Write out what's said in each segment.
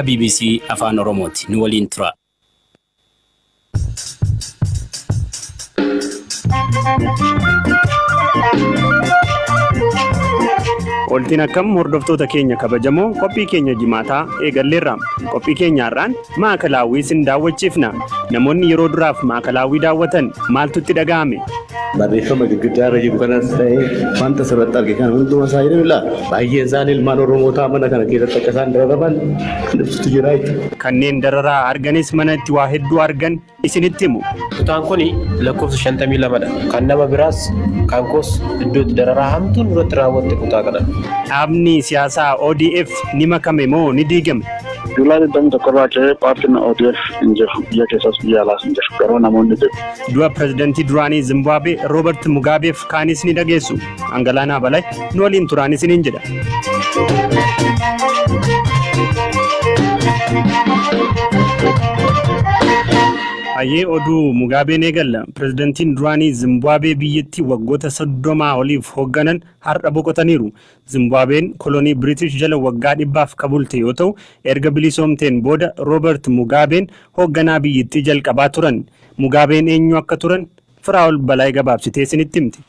Bbc Afaan Oromooti. Nu waliin tura. Oltiin akkam hordoftoota keenya kabajamoo, qophii keenya Jimaataa eegalleerra. Qophii keenya har'aan Maakalaawwii sin daawwachiifna. Namoonni yeroo duraaf Maakalaawwii daawwatan maaltu itti dhaga'ame? Barreeffama girgiddaa irra jiru kanas ta'e wanta asirratti arge kana hunduma isaa jedhame laa baay'een isaanii ilmaan Oromootaa mana kana keessatti akka isaan dararaman kan ibsutu jira jechuudha. Kanneen dararaa arganis mana itti waa hedduu argan isinitti himu. Kutaan kun lakkoofsa 52 dha. Kan nama biraas kan koos iddoo itti dararaa hamtuun irratti raawwatte kutaa kana. Dhaabni siyaasaa ODF ni makame moo ni diigame? July 21 irraa ka'ee paartiin ODF hin jiru. Biyya keessas biyya alaas hin jiru. Garuu namoonni jiru. Du'a pirezidantii duraanii Zimbaabuwee Roobert Mugaabeef kaanis ni dhageessu. Angalaanaa Balay nu waliin turaan isiniin jedha. Hayyee, oduu Mugaabeen eegalla. Pirezidantiin duraanii Zimbaabuwee biyyattii waggoota 30 oliif hoogganan har'a boqotaniiru. Zimbaabuween kolonii Biriitish jala waggaa 100f ka bulte yoo ta'u, erga bilisoomteen booda Roobert Mugaabeen hoogganaa biyyittii jalqabaa turan. Mugaabeen eenyu akka turan Firaa'ol Balaay gabaabsitee isinitti himti.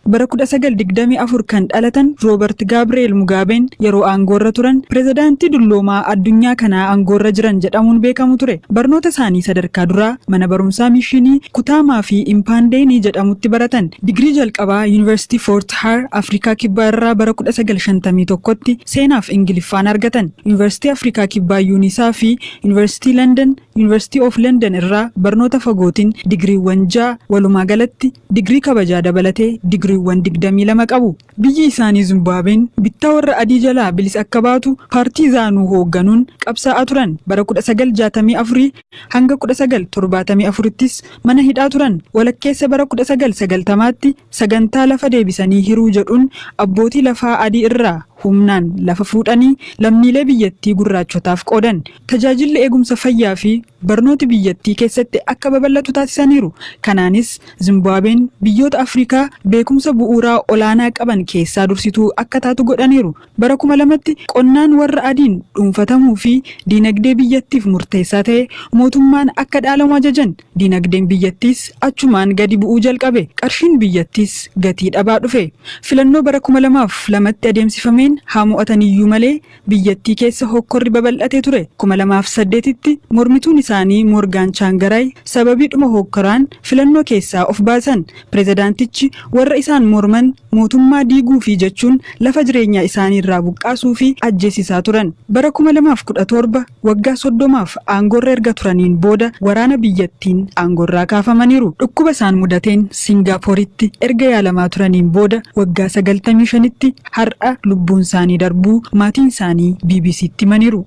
Bara 1924 kan dhalatan Roobert Gaabri'eel Mugaabeen yeroo aangoorra turan pirezidaantii dulloomaa addunyaa kanaa aangoorra jiran jedhamuun beekamu ture. Barnoota isaanii sadarkaa duraa mana barumsaa Mishinii Kutaamaa fi Impaandeenii jedhamutti baratan. Digirii jalqabaa Yuunivarsiitii Foort Haar Afrikaa Kibbaa irraa bara 1951tti seenaaf Ingiliffaan argatan. Yuunivarsiitii Afrikaa Kibbaa Yuunisaa fi Yuunivarsiitii London University of London irraa barnoota fagootiin digiriiwwan 6, walumaa galatti digirii kabajaa dabalatee digiriiwwan 22 qabu. Biyyi isaanii Zimbaabween bittaa warra adii jalaa bilisa akka baatu paartii Zaanuu hoogganuun qabsaa'aa turan. Bara 1964 hanga 1974ttis mana hidhaa turan. Walakkeessa bara 1990tti sagantaa lafa deebisanii hiruu jedhuun abbootii lafaa adii irraa humnaan lafa fuudhanii lammiilee biyyattii gurraachotaaf qoodan. Tajaajilli eegumsa fayyaa fi barnooti biyyattii keessatti akka babal'atu taasisaniiru. Kanaanis Zimbaabween biyyoota Afrikaa beekumsa bu'uuraa olaanaa qaban keessaa dursituu akka taatu godhaniiru. Bara 2000tti qonnaan warra adiin dhuunfatamuu fi diinagdee biyyattiif murteessaa ta'e mootummaan akka dhaalamu ajajan. Diinagdeen biyyattiis achumaan gadi bu'uu jalqabe. Qarshiin biyyattiis gatii dhabaa dhufe. Filannoo bara 2002tti adeemsifameen haa mo'ataniyyuu malee biyyattii keessa hokkorri babal'atee ture. 2008tti mormituun isaanii Moorgaan Chaangaraay sababiidhuma hookkaraan filannoo keessaa of baasan. Pirezidaantichi warra isaan morman mootummaa diiguufi jechuun lafa jireenyaa isaaniirraa buqqaasuu fi ajjeesisaa turan. Bara 2017 waggaa 30f aangoorra erga turaniin booda waraana biyyattiin aangoorraa kaafamaniiru. Dhukkuba isaan mudateen Siingaapooritti erga yaalamaa turaniin booda waggaa 95tti har'a lubbuun isaanii darbuu maatiin isaanii BBCtti himaniiru.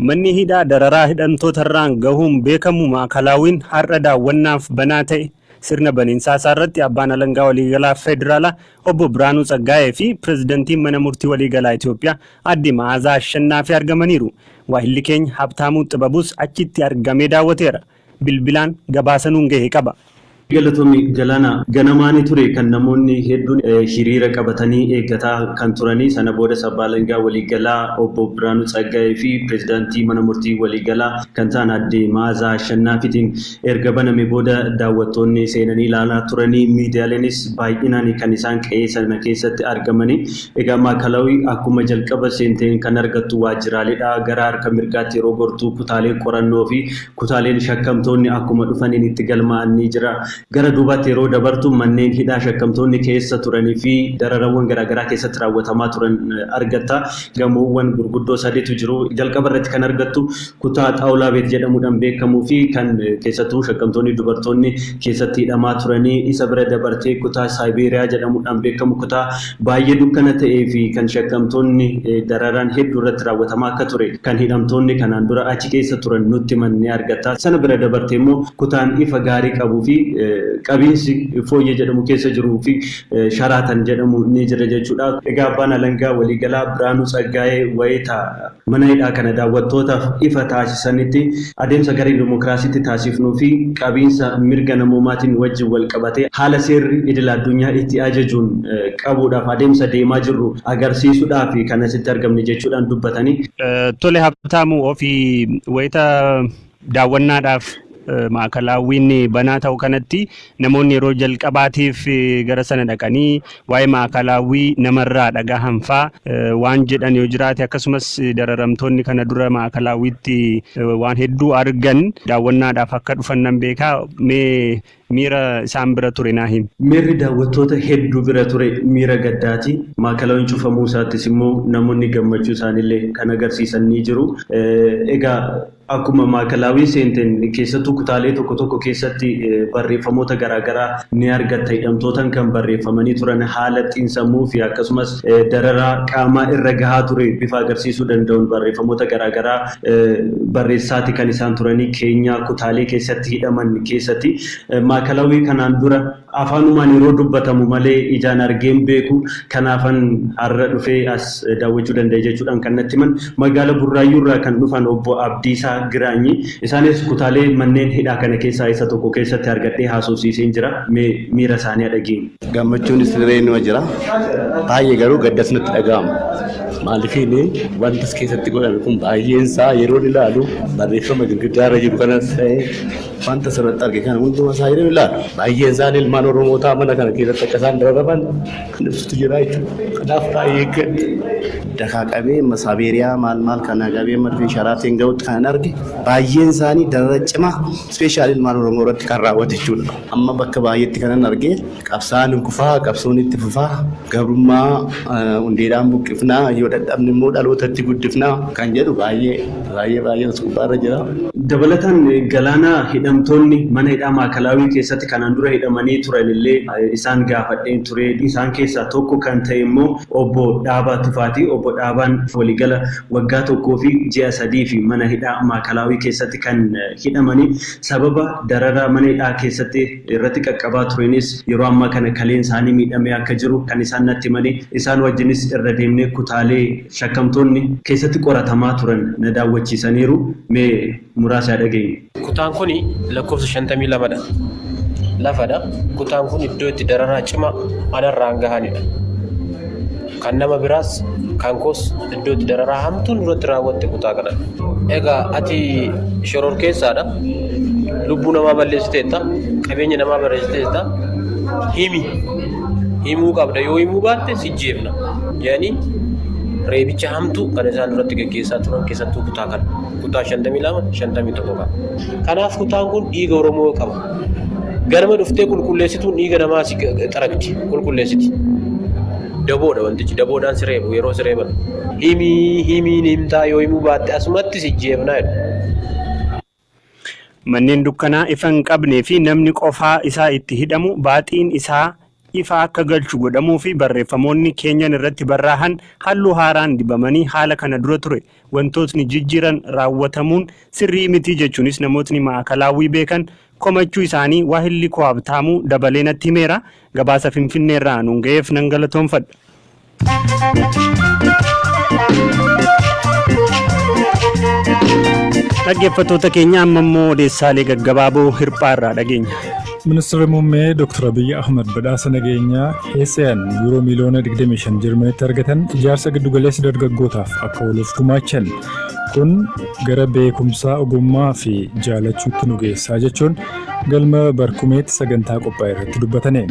Manni hidhaa dararaa hidhamtootarraan gahuun beekamu Maakalaawwiin har'a daawwannaaf banaa ta'e. Sirna baniinsaa isaarratti Abbaan Alangaa Waliigalaa Federaalaa Obbo Birhaanuu Tsaggaayee fi Pireezidantiin Mana Murtii Waliigalaa Itoophiyaa Aadde Ma'aazaa Ashannaafii argamaniiru. Waahilli keenya Habtaamuu Xibabuus achitti argamee daawwateera. Bilbilaan gabaasa nuun gahe qaba. Galatoomi Galaanaa. Ganamaani ture kan namoonni hedduun hiriira qabatanii eeggataa kan turanii. Sana boodas Abbaa Alangaa Waliigalaa Obbo Birhaanuu Tsaggaayee fi Pireezidaantii Mana Murtii Waliigalaa kan ta'an Aadde Ma'aazaa Ashannaafiitiin erga baname booda daawwattoonni seenanii ilaalaa turanii, miidiyaaleenis baay'inaan kan isaan qe'ee sana keessatti argamanii. Egaa Maakalaawii akkuma jalqaba seenteen kan argattu waajjiraaleedha. Gara harka mirgaatti yeroo gortu kutaalee qorannoo fi kutaaleen shakkamtoonni akkuma dhufaniin itti galmaa'an ni jira. Gara duubaatti yeroo dabartu manneen hidhaa shakkamtoonni keessa turanii fi dararawwan garaagaraa keessatti raawwatamaa turan argatta. Gamoowwan gurguddoo sadiitu jiru. Jalqaba irratti kan argattu kutaa Xaawulaa Beet jedhamuudhaan beekamuu fi kan keessattuu shakkamtoonni dubartoonni keessatti hidhamaa turanii, isa bira dabartee kutaa Saayibeeriyaa jedhamuudhaan beekamu, kutaa baay'ee dukkana ta'ee fi kan shakkamtoonni dararaan hedduu irratti raawwatamaa akka ture kan hidhamtoonni kanaan dura achi keessa turan nutti himan ni argatta. Sana bira dabartee immoo kutaan ifa gaarii qabuu fi Qabiinsi fooyyee jedhamu keessa jiruu fi Sharaatan jedhamu ni jira jechuudha. Egaa abbaan alangaa waliigalaa Biraanuu Tsaggaayee wayita mana hidhaa kana daawwattootaaf ifa taasisanitti adeemsa garee dimokiraasiitti taasifnuu fi qabiinsa mirga namoomaatiin wajjin wal qabatee haala seerri idil addunyaa itti ajajuun qabuudhaaf adeemsa deemaa jirru agarsiisuudhaaf kan asitti argamne jechuudhaan dubbatanii. Tole Habtaamuu, ofii wayita daawwannaadhaaf maakalaawwiin banaa ta'u kanatti namoonni yeroo jalqabaatiif gara sana dhaqanii waa'ee maakalaawwii namarraa dhagahan faa waan jedhan yoo jiraate, akkasumas dararamtoonni kana dura maakalaawwiitti waan hedduu argan daawwannaadhaaf akka dhufan nan beekaa, mee miira isaan bira ture naa himi. Miirri daawwattoota hedduu bira ture miira gaddaati. Maakalaawwiin cufamuu isaattis immoo namoonni gammachuu isaaniillee kan agarsiisan ni jiru. Egaa akkuma maakalaawwii seenteen keessattuu kutaalee tokko tokko keessatti barreeffamoota garaagaraa ni argatta. Hidhamtootaan kan barreeffamanii turan haala xiinsammuu fi akkasumas dararaa qaamaa irra gahaa ture bifa agarsiisuu danda'uun barreeffamoota garaagaraa barreessaati kan isaan turanii keenyaa kutaalee keessatti hidhaman keessatti. Maakalaawwii kanaan dura afaanumaan yeroo dubbatamu malee ijaan argeen beeku, kanaafan har'a dhufee as daawwachuu danda'e jechuudhaan kan natti himan magaala Burraayyuu irraa kan dhufan obbo Abdiisaa Giraanyi. Isaanis kutaalee manneen hidhaa kana keessaa isa tokko keessatti argadhee haasofsiiseen jira. Mee miira isaanii dhageenye. Gammachuunis siree jira. Baay'ee garuu gaddas natti dhaga'ama. Maaliifin wanti as keessatti godhame kun baay'een isaa yeroo ilaalu barreeffama girgiddaa irra jiru kanas ta'e wanta asirratti arge kana hunduma isaa yeroo ilaalu baay'een isaanii ilmaan Oromootaa mana kana keessatti akka isaan dararaman kan ibsutu jira jechuudha. Kanaaf baay'ee gadda. Dakaa qabee Saabeeriyaa maal maal kana qabee marfee Sharaateen gahutti kan arge baay'een isaanii darara cimaa especially ilmaan Oromoo irratti kan raawwate jechuudha. Amma bakka baay'eetti kanan arge qabsaa'aan hin kufaa, qabsoon itti fufaa, gabrummaa hundeedhaan buqqifnaa, yoo dadhabne immoo dhalootatti guddifnaa kan jedhu baay'ee baay'ee baay'ee as gubbaarra jira. Dabalataan Galaanaa, hidhamtoonni mana hidhaa maakalaawii keessatti kanaan dura hidhamanii turan illee isaan gaafadheen ture. Isaan keessaa tokko kan ta'e immoo obbo Dhaabaa Tufaati. Obbo Dhaabaan waliigala waggaa 1 fi ji'a 3 fi mana hidhaa maakalaawii keessatti kan hidhamanii, sababa dararaa mana hidhaa keessatti irratti qaqqabaa turanis yeroo ammaa kana kaleen isaanii miidhamee akka jiru kan isaan natti himanii, isaan wajjinis irra deemnee kutaalee shakkamtoonni keessatti qoratamaa turan na daawwachiisaniiru. Mee muraasa dhageenye. Kutaan kun lakkoofsa 52dha. Lafadha. Kutaan kun iddoo itti dararaa cimaa anarraan gahanidha. Kan nama biraas kan koos iddoo itti dararaa hamtuun irratti raawwatte kutaa kanadha. Egaa ati shororkeessaadha. Lubbuu namaa balleessiteetta. Qabeenya namaa balleessiteetta. Himi. Himuu qabda. Yoo himuu baatte si jeefna. Jedhanii reebicha hamtuu kan isaan irratti gaggeessaa turan keessattuu kutaa kana. Kutaa 52, 51 qaba. Kanaaf kutaan kun dhiiga Oromoo qaba. Ganama dhuftee qulqulleessituun dhiiga namaa si xaragdi, qulqulleessiti. Daboodha wantichi, daboodhaan si reebu yeroo si reeban. Himii himiin himtaa, yoo himuu baatte asumatti si jeefnaa jedhu. Manneen dukkanaa ifa hin qabnee fi namni qofaa isaa itti hidhamu, baaxiin isaa ifa akka galchu godhamuu fi barreeffamoonni keenyan irratti barraahan halluu haaraan dibamanii haala kana dura ture wantootni jijjiiran raawwatamuun sirrii miti jechuunis namootni maakalaawwii beekan komachuu isaanii waahilli koo Habtaamuu dabalee natti himeera. Gabaasa Finfinneerraa nuun ga'eef nan galatoonfadha. Dhaggeeffattoota keenya, amma immoo odeessaalee gaggabaaboo hirphaarraa dhageenya. Ministeerri muummee Dr. Abiyyi Ahmad badhaasa nageenyaa Heeseen yuuroo miiliyoona 25 Jarmanitti argatan ijaarsa giddugaleessa dargaggootaaf akka ooluuf gumaachan. Kun gara beekumsaa, ogummaa fi jaalachuutti nu geessaa jechuun galma Barkumeetti sagantaa qophaa'e irratti dubbatane.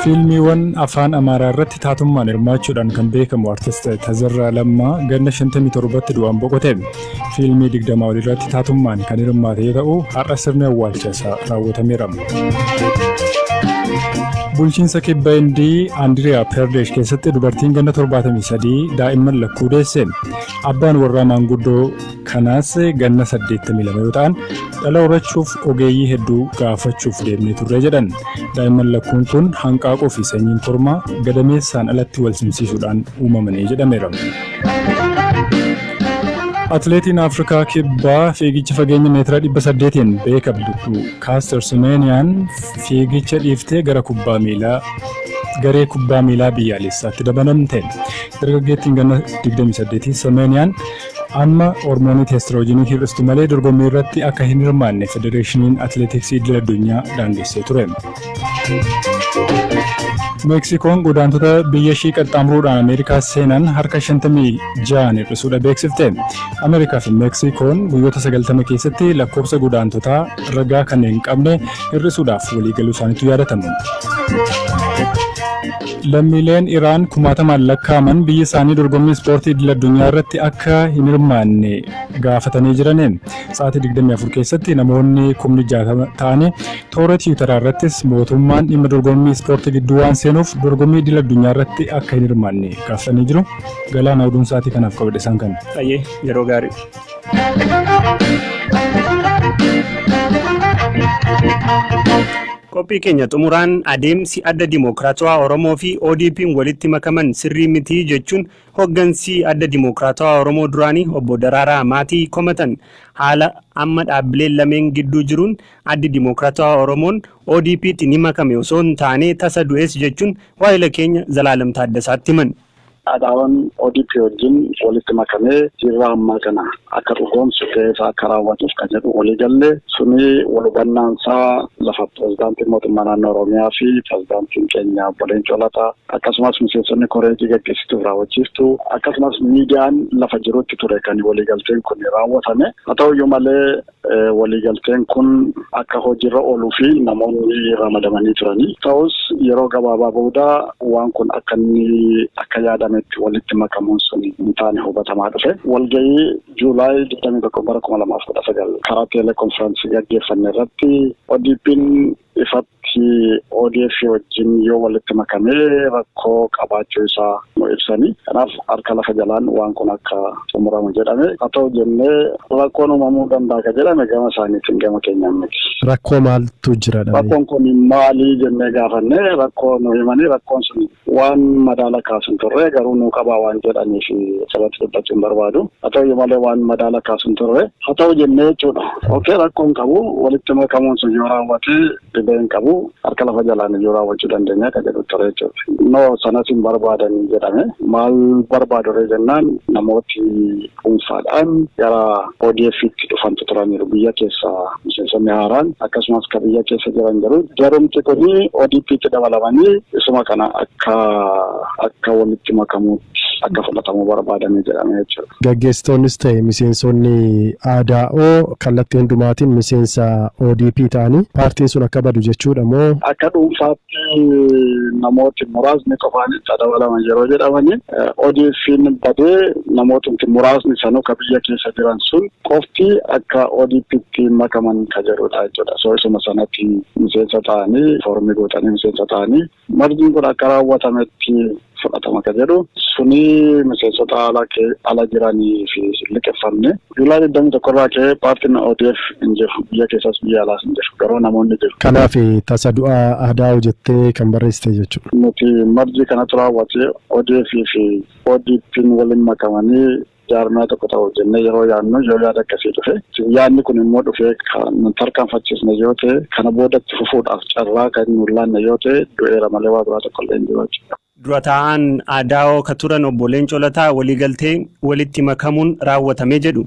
Fiilmiiwwan afaan Amaaraa irratti taatummaan hirmaachuudhaan kan beekamu Artist Tazarraa Lammaa ganna 57tti du'aan boqote. Fiilmii 20 ol irratti taatummaan kan hirmaate yoo ta'u, har'a sirni awwaalcha isaa raawwatameera. Bulchiinsa kibba Hindii Andiriyaa Perdeesh keessatti dubartiin ganna 73 daa'imman lakkuu deesse. Abbaan warraa maanguddoo kanaas ganna 82 yoo ta'an, dhala horachuuf ogeeyyii hedduu gaafachuuf deemnee turre jedhan. Daa'imman lakkuun kun hanqaaquu fi sanyiin kormaa gadameessaan alatti wal simsiisuudhaan uumamanii jedhameera. Atileetiin Afrikaa Kibbaa fiigicha fageenya meetira 800n beekamtu Kaaster Semeeniyaan fiigicha dhiiftee gara kubbaa miilaa garee kubbaa miilaa biyyaalessaatti dabalamte. Dargaggeettiin ganna 28 Semeeniyaan amma hormoonii teestiroojiinii hir'istu malee dorgommii irratti akka hin hirmaanne Federeeshiniin Atileetiksii Idil Addunyaa daangessee ture. Meeksikoon godaantota biyya ishii qaxxaamuruudhaan Ameerikaa seenan harka 56 hir'isuudha beeksifte. Ameerikaa fi Meeksikoon guyyoota 90 keessatti lakkoofsa godaantotaa ragaa kan hin qabne hir'isuudhaaf waliigaluu isaaniitu yaadatama. Lammiileen Iraan kumaatamaan lakkaa'aman biyyi isaanii dorgommii ispoortii idil addunyaa irratti akka hin hirmaanne gaafatanii jiran. Sa'aatii 24 keessatti namoonni 60,000 ta'anii toora Tiwutaraa irrattis mootummaan dhimma dorgommii ispoortii gidduu waan seenuuf dorgommii idil addunyaa irratti akka hin hirmaanne gaafatanii jiru. Galaana, oduun sa'aatii kanaaf qabadhe isaan kana. Ayyee, yeroo gaarii. Qophii keenya xumuraan, adeemsi Adda Dimookiraatawaa Oromoo fi ODP'n walitti makaman sirrii mitii jechuun hooggansi Adda Dimookiraatawaa Oromoo duraanii obbo Daraaraa Maatii komatan. Haala amma dhaabbileen lameen gidduu jiruun Addi Dimookiraatawaa Oromoon ODP'tti ni makame osoo hin taane tasa du'es jechuun waa'ila keenya Zalaalam Taaddasaatti himan. ADAO'n ODP wajjin walitti makamee jirra ammaa kana akka dhugoomsu, gahee isaa akka raawwatuuf kan jedhu walii galle. Suni wal hubannaan isaa lafa pirezidaantiin mootummaa naannoo Oromiyaa fi pirezidaantiin keenya obbo Leencoo Lataa, akkasumas miseensonni koree gaggeessituuf raawwachiiftu, akkasumas miidiyaan lafa jirutti ture kan waliigalteen kun raawwatame. Haa ta'uyyuu malee, waliigalteen kun akka hojiirra ooluu fi namoonni ramadamanii turanii. Ta'us, yeroo gabaabaa booda waan kun akka inni akka yaadametti walitti makamuun sun hin taane hubatamaa dhufe. Walgahii Juulaay 21 bara 2019 karaa telekonferaansii gaggeeffanne irratti ODP'n ifatti ODF wajjin yoo walitti makamee rakkoo qabaachuu isaa nu ibsanii. Kanaaf harka lafa jalaan waan kun akka xumuramu jedhame. Haa ta'u jennee, rakkoon uumamuu danda'a ka jedhame gama isaaniitiin, gama keenyaan miti. Rakkoo maaltu jira dhabee? Rakkoon kun maalii jennee gaafanne, rakkoo nu himanii, rakkoon sun waan madaala kaasu hin turre, garuu nu qabaa waan jedhanii fi sabatti dubbachuu hin barbaadu. Haa ta'u malee, waan madaala kaasu hin turre. Haa ta'u jennee jechuudha. Okay, rakkoon qabu, walitti makamuun sun yoo raawwate dhibee hin qabu, harka lafa jalaan yoo raawwachuu dandeenya ka jedhu ture jechuudha. No, sanas hin barbaadanii jedhame. Maal barbaadu ree jennaan, namooti dhuunfaadhaan gara ODF'tti dhufantu turaniiru, biyya keessa miseensonni haaraan, akkasumas ka biyya keessa jiran jiru. Jarumti kuni ODP'tti dabalamanii isuma kana akka walitti makamuutti akka fudhatamuu barbaadame jedhame jechuudha. Gaggeessitoonnis ta'e miseensonni ADAO kallattii hundumaatiin miseensa ODP ta'anii paartiin sun akka badu jechuudha moo? Akka dhuunfaatti namooti muraasni qofaan itti dabalaman yeroo jedhamani, ODF'n badee namootni muraasni sanuu ka biyya keessa jiran sun qofti akka ODP'tti makaman ka jedhudha jechuudha. So isuma sanatti miseensa ta'anii, foormii guutanii miseensa ta'anii, marjiin kun akka raawwatametti fudhatama ka jedhu suni miseensota ala jiranii fi liqeffanne. Juulaay 21 irraa ka'ee paartiin ODF hin jiru. Biyya keessas biyya alaas hin jiru. Garuu namoonni jiru. Kanaaf tasa du'a ADAO jettee kan barreessite jechuudha. Nuti marjii kanatu raawwate, ODF fi ODP'n waliin makamanii jaarmaa tokko ta'u jennee yeroo yaadnu, yoo yaada akkasii dhufe, yaadni kun immoo dhufee kan tarkaanfachiisne yoo ta'e, kana boodatti fufuudhaaf carraa kan nu laanne yoo ta'e, du'eera malee waa biraa tokko illee hin jiru jechuudha. Dura taa'aan ADAO ka turan obbo Leencoo Lataa waliigaltee walitti makamuun raawwatamee jedhu.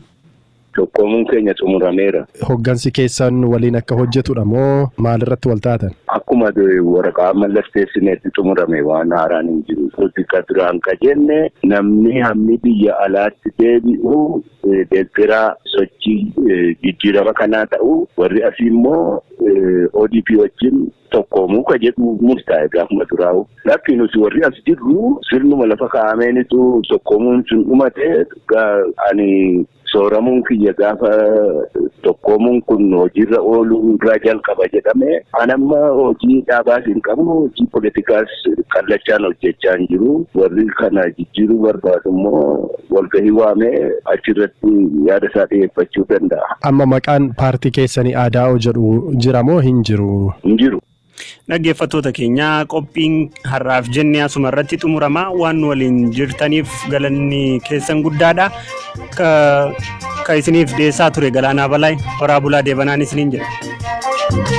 Tokkoomuun keenya xumurameera. Hoggansi keessan waliin akka hojjetudha moo maalirratti wal taatan? Akkuma waraqaa mallatteessineetti xumurame, waan haaraan hin jiru. Nuti ka duraan ka jenne, namni hammi biyya alaatti deebi'u deeggaraa sochii jijjiirama kanaa ta'u, warri asii immoo ODP wajjin tokkoomuu ka jedhu murtaa'e gaafuma duraa'u. Lakki, nuti warri as jirru sirnuma lafa kaa'ameenitu tokkoomuun sun dhumate. Ani sooramuun kiyya gaafa tokkoomuun kun hojiirra ooluu irraa jalqaba jedhame. An amma hojii dhaabaas hin qabu, hojii poolitikaas kallachaan hojjechaa hin jiru. Warri kana jijjiiruu barbaadu immoo walgahii waamee achirratti yaada isaa dhiyeeffachuu danda'a. Amma maqaan paartii keessanii ADAO jedhu jira moo hin jiru? Hin jiru. Dhaggeeffattoota keenya, qophiin har'aaf jennee asuma irratti xumurama. Waan nu waliin jirtaniif galanni keessan guddaadha. Ka isiniif dhiyeessaa ture Galaanaa Balaay. Horaa bulaa, deebanaan isiniin jedha.